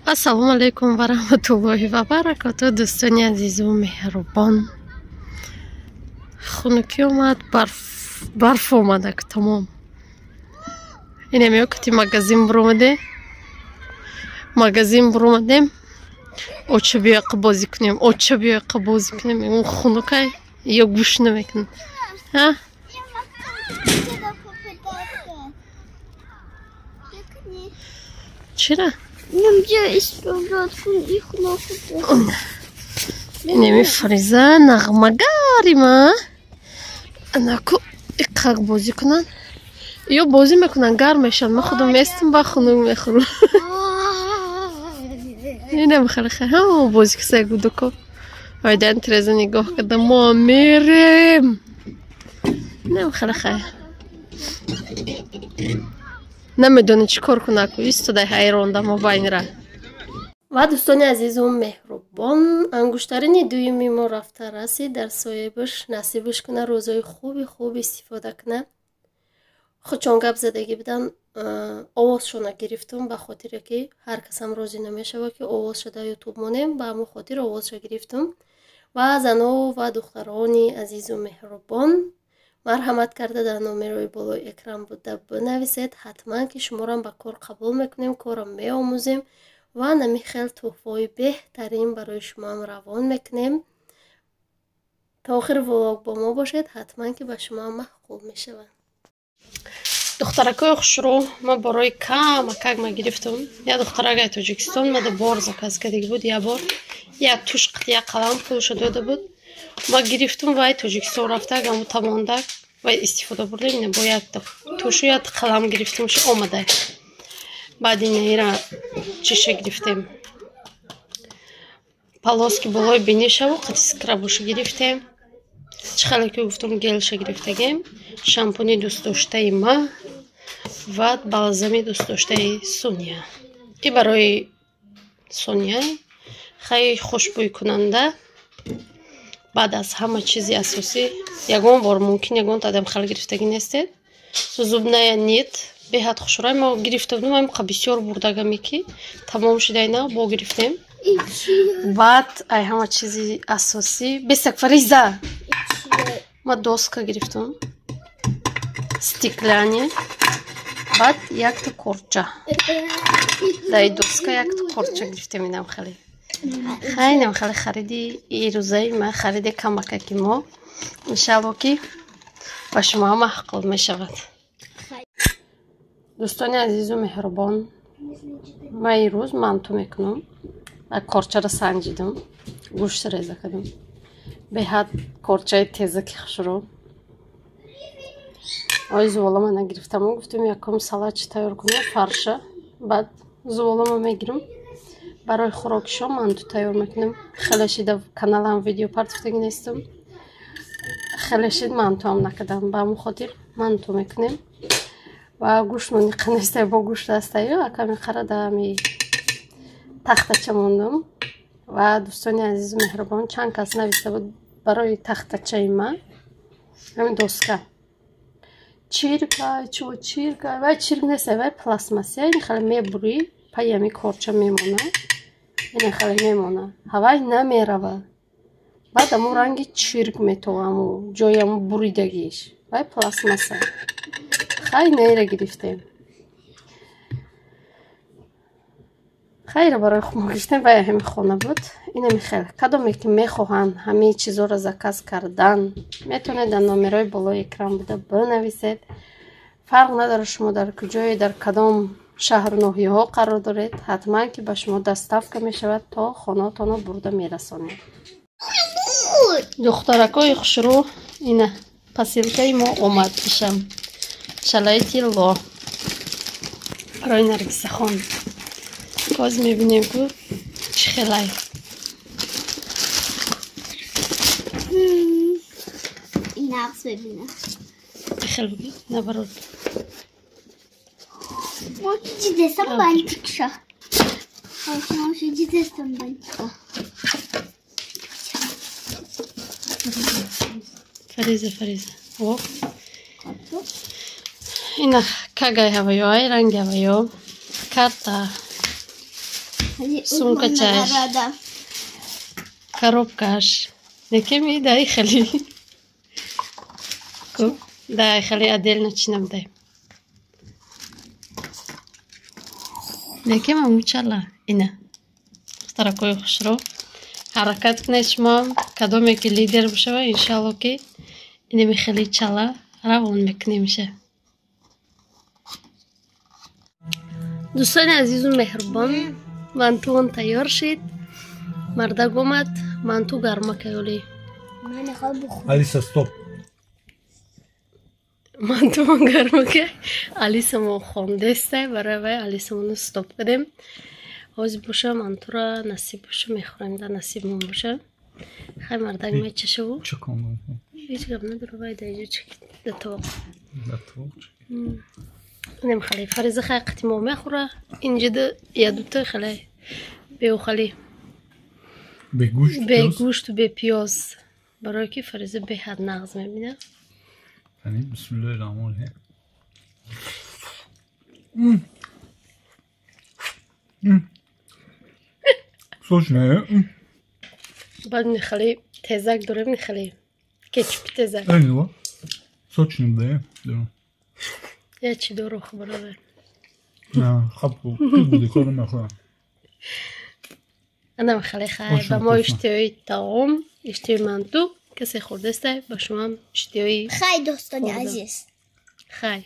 Ассалому алайкум ва раҳматуллоҳи ва баракатуҳ, дӯстони азизу меҳрубон. Хунукӣ омад, барф омадак тамом. Инам ё кати магазин буромадем. Магазин буромадем. Оча биё бозӣ кунем, оча биё бозӣ кунем. Мегӯм хунукай, ё гӯш намекунад. Ҳа? Чира? Инами Фариза нағмагарима. Анаку иқақ бозӣ кунанд. Ё бозӣ мекунанд, гарм мешаванд. Ман худам местам, ба хунук мехӯрам. Инам хеле ҳама бозӣ кисай гудуко. Айдан треза нигоҳ карда мо мерем. Инам хеле хай. Намедонӣ чӣ кор кунаку, истодай ҳайрон да мобайнра. Ва дӯстони азизу меҳрубон, ангуштарини дуюми мо рафта расид, дар соҳибаш насибаш куна, рӯзҳои хуби хуб истифода куна. Худчон гап задагӣ будан, овозшона гирифтум, ба хотире ки ҳар касам розӣ намешава ки овозша дар ютуб монем, ба ҳамон хотир овозша гирифтум. Ва зано ва духтарони азизу меҳрубон, марҳамат карда дар номерои болои экран буда бинависед, ҳатман ки шуморам ба кор қабул мекунем, корам меомӯзем ва нами хел тӯҳфаҳои беҳтарин барои шумоам равон мекунем. То охири влог бо мо бошед, ҳатман ки ба шумоам маъқул мешавад. Духтаракои хушрӯ, ман барои камакак ма гирифтум. Я духтарак ай Тоҷикистон мада бор заказ кардагӣ буд, я бор як туш як қалам пулша дода буд. Ма гирифтум вай Тоҷикистон рафтак, аму тамондак вай истифода бурдем. Ина бо як тушу як қалам гирифтумш омадай. Баъд инаира чиша гирифтем. Полоски болои бинишаву қати скрабуша гирифтем. Чӣ хеле ки гуфтум гелша гирифтагем. Шампуни дӯстдоштаи ма ва балзами дӯстдоштаи Сония. И барои Сония хеле хушбӯйкунанда. Баъд аз ҳама чизи асосӣ ягон бор мумкин ягон одам хеле гирифтагӣ нестед. Зубная нит беҳад хушрӯй мо гирифта будем, ҳам бисёр бурдагаме ки тамом шудай на бо гирифтем. Баъд ай ҳама чизи асосӣ бесак Фариза ма доска гирифтам, стекляни, баъд якта корча. Дай доска якта корча гирифтем. Инам хеле хайнам хеле хариди ирӯзаи ма, хариди камакаки мо. Иншалло ки ба шумо маъқул мешавад. Дӯстони азизу меҳрубон, ман ирӯз манту мекунам. Корчаро санҷидам, гӯшт реза кардам. Беҳад корчаи тезаки хушрӯ. Ой зуволама нагирифтам, гуфтам якум салатчи тайёр кунам, фарша, баъд зуволама мегирам. Барои хӯрокишо манту тайёр мекунем. Хеле шида каналам видео партофтагӣ нестам. Хеле шид мантуам накардам, ба ҳамон хотир манту мекунем. Ва гӯшт мониқа нестай, бо гӯшт астаю, аками қара дар ами тахтача мондам. Ва дӯстони азизу меҳрубон, чанд кас нависта буд барои тахтачаи ма, ҳамин доска. Чирка, чо чирка, вай чирк нестай, вай пластмассия, ин хеле мебурӣ, пайи ҳами корча мемона. Ин хеле мемона. Ҳавай намерава. Баъд аму ранги чирк метова, аму ҷои аму буридагиш. Вай пластмасса. Хай нейра гирифтем. Хайра барои мо гирифтем, вай ҳами хона буд. Инами хел. Кадоме ки мехоҳанд ҳамаи чизоро заказ кардан, метавонед дар номерои болои экран буда бинависед. Фарқ надорад шумо дар куҷое, дар кадом шаҳру ноҳияҳо қарор доред, ҳатман ки ба шумо доставка мешавад, то хонаатонро бурда мерасонем. Духтаракои хушрӯ, ина посилкаи мо омад ишам. Шалаи тилло барои Наргисахон. Боз мебинем ку чӣ хелай. Нағз бибинам. Хел бигӣ, наоборот. Дидестам бантикша. Дидестам бантика. Фариза, Фариза. О. Ина кагай ҳаваё, ай ранги ҳаваё. Карта. Сумкачаш, коробкаш. Некеми дай хали. Дай хали отдельно чинам дай. Некема мучала ина. Духтаракои хушро. Ҳаракат кунед шумо кадоме ки лидер бошава, иншалло ки инеми хели чала равон мекунемша. Дӯстони азизу меҳрубон, мантуон тайёр шид. Мардак омад, манту гарма каёли. Алиса, стоп. Мантуон гарма кай. Алиса мо хондестай, барои вай Алисамоно стоп кардем. Ҳозир боша мантура насиб боша мехӯрем, да насибмон боша. Хай мардак мечашаву. Ҳеҷ гап надора, вай да иҷо чики да товоқ. Да товоқ чики. Нем хали Фариза хай қати мо мехӯра. Инҷида ядута хали беухали. Бе гӯшт, бе гӯшту бе пиёз. Барое ки Фариза беҳад нағз мебина. Бисмиллоҳи раҳмони раҳим. Сочная. Баъд хали тезак дорем, хали кетчупи тезак. Сочный да. Я чи дору хабарове. На, хаб буди кор намехӯрам. Анам хали хай ба мо иштиҳои таом, иштиҳои манту касе хӯрдастай, ба шумоам иштиҳои хай дӯстони азиз. Хай.